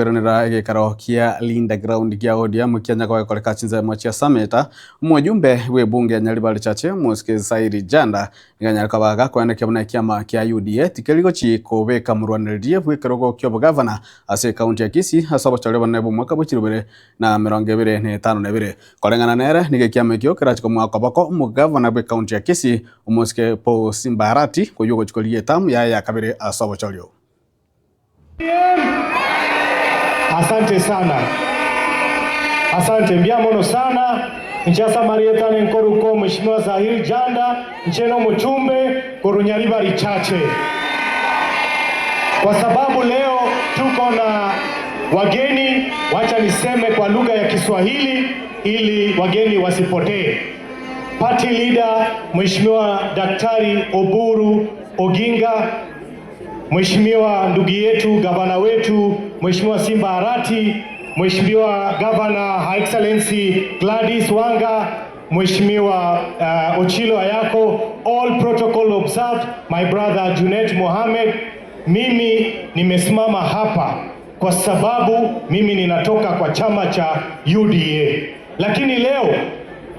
Kweranera egekaro kia Linda Ground gia ODM kianya gwakoreka chinsemo chia Sameta omojumbe bwe bunge ya Nyaribari Chache Mosque Sairi Janda niganyareka baga kwenekia buna ekiama kia UDA tikerigochi kobeka murwaneririe bwekerogo kia obogavana ase ekaunti ya Kisii ase obochore bonene bwa omwaka bwa 2022 koreng'ana nere nigo ekiama ekio kerachi komwaka boko omogavana bwa ekaunti ya Kisii Omosike Paul Simba Arati koywo ogochikoria etamu yaye ya kabere ase obochorio. Asante sana, asante mbiamono sana nchasa marietane nkoruko Mheshimiwa Zahiri Janda ncheno muchumbe korunyaribari chache, kwa sababu leo tuko na wageni. Wacha niseme kwa lugha ya Kiswahili ili wageni wasipotee. Party leader Mheshimiwa Daktari Oburu Oginga, Mheshimiwa ndugu yetu gavana wetu Mheshimiwa Simba Arati, Mheshimiwa Gavana Her Excellency Gladys Wanga, Mheshimiwa Ochilo Ayako, all protocol observed, my brother Junet Mohamed. Mimi nimesimama hapa kwa sababu mimi ninatoka kwa chama cha UDA, lakini leo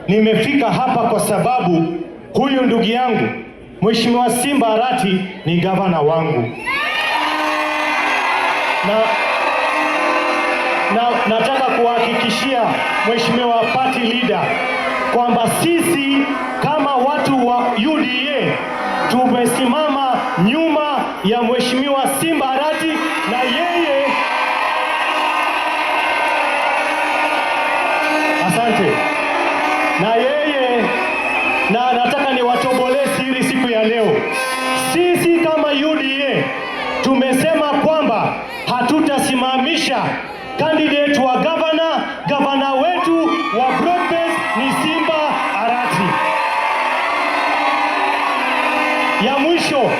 nimefika hapa kwa sababu huyu ndugu yangu Mheshimiwa Simba Arati ni gavana wangu na nataka kuhakikishia Mheshimiwa party leader kwamba sisi kama watu wa UDA tumesimama nyuma ya Mheshimiwa Simba Arati na yeye, asante, na yeye na nataka niwatobolee siri siku ya leo. Sisi kama UDA tumesema kwamba hatutasimamisha candidate wa gavana. Gavana wetu wa broad-based ni Simba Arati. Ya mwisho,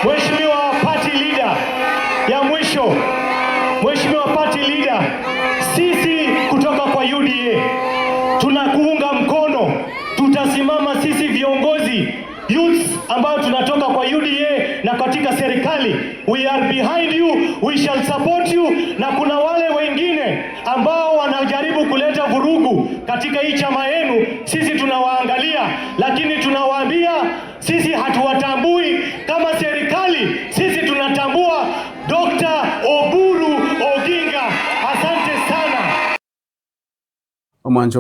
Mheshimiwa party leader, ya mwisho, Mheshimiwa party leader, sisi kutoka kwa UDA tunakuunga mkono, tutasimama sisi viongozi youths ambao tunatoka kwa UDA na katika serikali, we are behind you, we shall support you. Na kuna wale wengine ambao wanajaribu kuleta vurugu katika hii chama yenu, sisi tunawaangalia, lakini tunawaambia sisi hatuwatambui kama serikali, sisi tunatambua Dr. Oburu Oginga. Asante sana. Omwancho.